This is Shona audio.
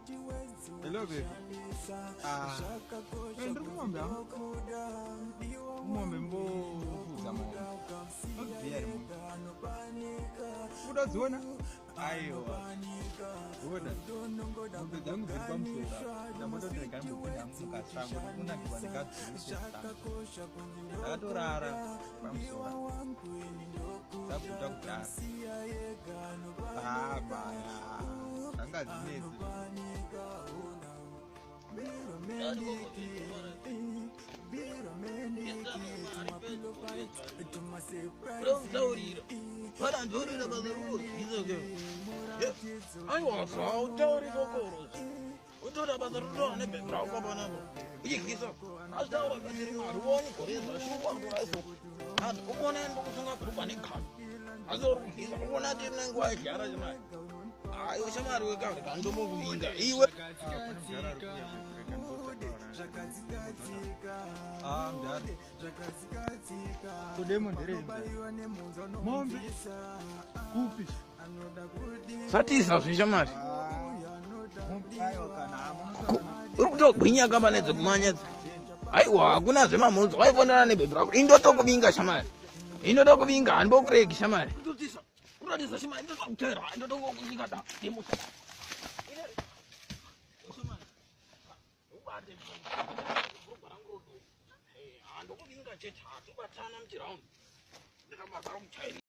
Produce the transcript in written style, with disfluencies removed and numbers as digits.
Hello baby. Ah. Eh, ndiri kumombe hangu. Kumombe mbofudza mombe. Nobviya ri mombe. Kuda dziona? Aiwa. Ona. Mombe dzangu dziri pamusoro. Ndambototi regai mbopinda hangu mukasango ndikunakirwa ndikadzuruse sango. Ndakatorara pamusoro. Dzaguta kudhara. Ah, baya. Zvanga zvinetsi. Aiwa zvautauri kokorozi utoda basa rotora nebhegi rako panapa uchidyisa azvitaura basa rimwe harioni gore zvashuwa muraiso asi ukuona ndokusunga bhurugwa negano asi uri kudyisa ukuona ati ine nguva yedyara chimai ayo shamwari wekare kandomokuvinga iwe. Ah, mdara. Kudemo ndere mombe kupi? Zvatiza zvishamwari uri kutogwinya kamba nedzekumanya. Aiwa, hakuna zvemamhunzo waifonana nebhebhi rako. Indotokuvinga shamwari, indotokuvinga, handibokuregi shamwari. Kuratidza shamwari, indotokutera, indotokuvinga da demusa. Handokuvinga chete, hatobatana muchiraundi ndikabasa romuchairi.